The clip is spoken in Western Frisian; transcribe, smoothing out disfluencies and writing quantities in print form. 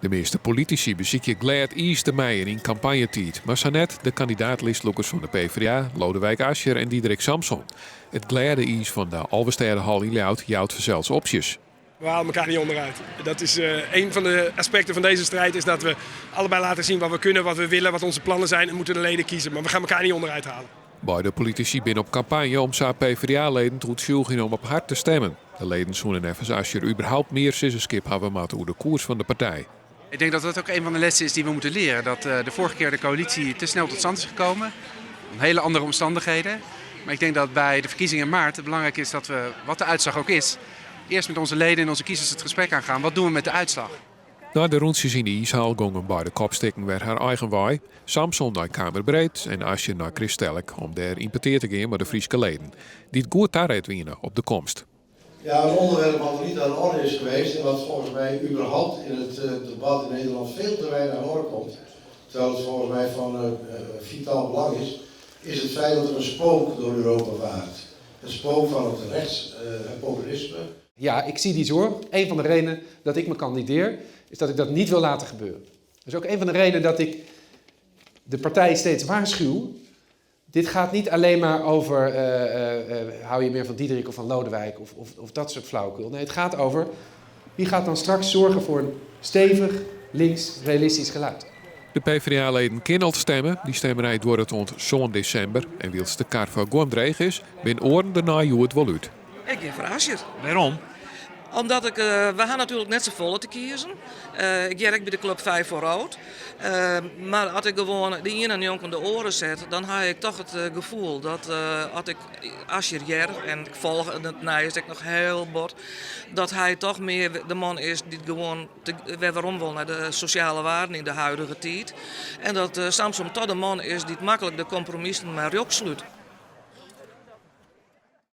De measte politisy besykje glêd iis te mijen yn kampanjetiid, mar sa net de kandidaatlistloekers fan de PvdA, Lodewijk Asscher en Diederik Samsom. It glêde iis fan de Alvestêdehal yn Ljouwert jout fansels opsjes. We halen elkaar niet onderuit. Dat is een van de aspecten van deze strijd, is dat we allebei laten zien wat we kunnen, wat we willen, wat onze plannen zijn en moeten de leden kiezen. Maar we gaan elkaar niet onderuit halen. Beide politisy binne op kampanje om sa PvdA-leden te oertsjûgjen om op har te stemmen. De leden soene neffens Asscher überhaupt mear sizzenskip hawwe moatte oer de koers fan de partij. Ik denk dat dat ook een van de lessen is die we moeten leren. Dat de vorige keer de coalitie te snel tot stand is gekomen. Om hele andere omstandigheden. Maar ik denk dat bij de verkiezingen in maart het belangrijk is dat we, wat de uitslag ook is, eerst met onze leden en onze kiezers het gesprek aangaan. Wat doen we met de uitslag? Nei de rûntsjes yn de iishal gongen beide kopstikken wer har eigen wei. Samsom nei Kamerbreed en Asscher nei Crystalic om dêr yn petear te gean mei de Fryske leden, dy't goed taret wiene op de komst. Ja, een onderwerp wat er niet aan de orde is geweest en wat volgens mij überhaupt in het debat in Nederland veel te weinig aan de orde komt, terwijl het volgens mij van vitaal belang is, is het feit dat er een spook door Europa waart. Het spook van het rechtspopulisme. Ja, ik zie die zorg. Een van de redenen dat ik me kandideer, is dat ik dat niet wil laten gebeuren. Dat is ook een van de redenen dat ik de partij steeds waarschuw. Dit gaat niet alleen maar over hou je meer van Diederik of van Lodewijk of dat soort flauwekul. Nee, het gaat over wie gaat dan straks zorgen voor een stevig, links, realistisch geluid. De PvdA-leden kinne al stemme. Dy stemmerij duorret oant sân desimber. En wylst de kar foar guon dreech is, binne oaren der nei hjoed wol út. Ik gean foar Asscher. Wêrom? Omdat ik, we ha natuerlik net safolle te kiezen. Ik hear ek by de klup 5 voor Rood. Mar as ik gewoan de iene njonken de oare set, dan ha ik toch it gefoel dat as ik Asscher hear, en ik folgje it nijs ek noch hiel bot, dat hy toch mear de man is dy't gewoan wer werom wol nei de sosjale waarden yn de huidige tiid. En dat Samsom toch de man is dy't maklik de kompromissen mei rjochts slút.